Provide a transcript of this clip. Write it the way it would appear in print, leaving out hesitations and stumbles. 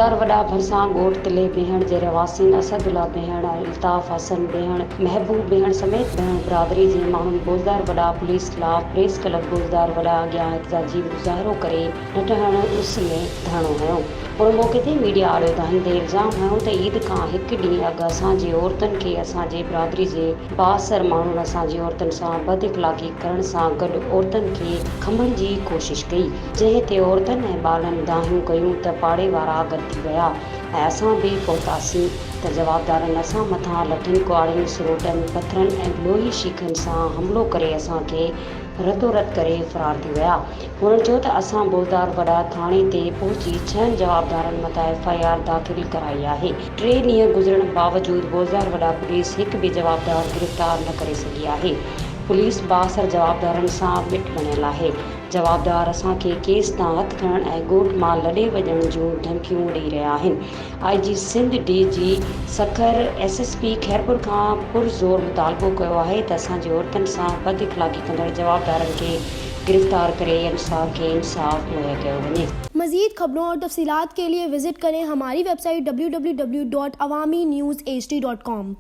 بوزدار وڏا ڀرسان ڳوٺ تلي بيهڻ جي رهواسين اسد الله بيهڻ، الطاف حسن بيهڻ، محبوب بيهڻ سميت بيهڻ برادري جي ماڻهن بوزدار وڏا پوليس خلاف پريس ڪلب بوزدار وڏا اڳيان احتجاجي مظاهرو ڪري نٽهڻ اس ۾ ڌرڻو هنيو. ان موقعي تي ميڊيا آڏو دانهيندي الزام هنيو ته عيد کان هڪ ڏينهن اڳ اسان جي عورتن کي اسان جي برادري جي بااثر ماڻهن اسان جي عورتن سان بد اخلاقي ڪرڻ سان گڏ عورتن کي کنڀڻ جي ڪوشش ڪئي جنهن تي عورتن ۽ ٻارڙن دانهيون ڪيون ته پاڙي وارا گڏ ٿي ويا ۽ اسان به پهتاسين ته جوابدارن اسان مٿان لٺين ڪهاڙين سروٽن پٿرن ۽ لوهي شيخن سان حملو ڪري اسان کي رتو رت ڪري فرار ٿي ويا. هنن چيو ته اسان بوزدار وڏا ٿاڻي تي پهچي ڇهن جوابدارن مٿان ايف I R داخل ڪرائي آهي. ٽي ڏينهن گذرڻ باوجود بوزدار وڏا پوليس هڪ به جوابدار گرفتار نه ڪري سگهي آهي. پوليس بااثر جوابدارن سان ٻٽ بڻيل آهي. جوابدار اسان کي ڪيس تان هٿ کڻڻ ۽ ڳوٺ مان لڏي وڃڻ جون ڌمڪيون ڏئي رهيا آهن. I G Sindh, D G Sukkur, S S P Khairpur کان پر زور مطالبو ڪيو آهي ته اسان جي عورتن سان بد اخلاقي ڪندڙ جوابدارن کي گرفتار ڪري انصاف کي انصاف مهيا ڪيو وڃي. مزيد خبرون اور تفصيلات کے لئے وزٽ ڪرين ھماري web site www.awamiNewsHD.com.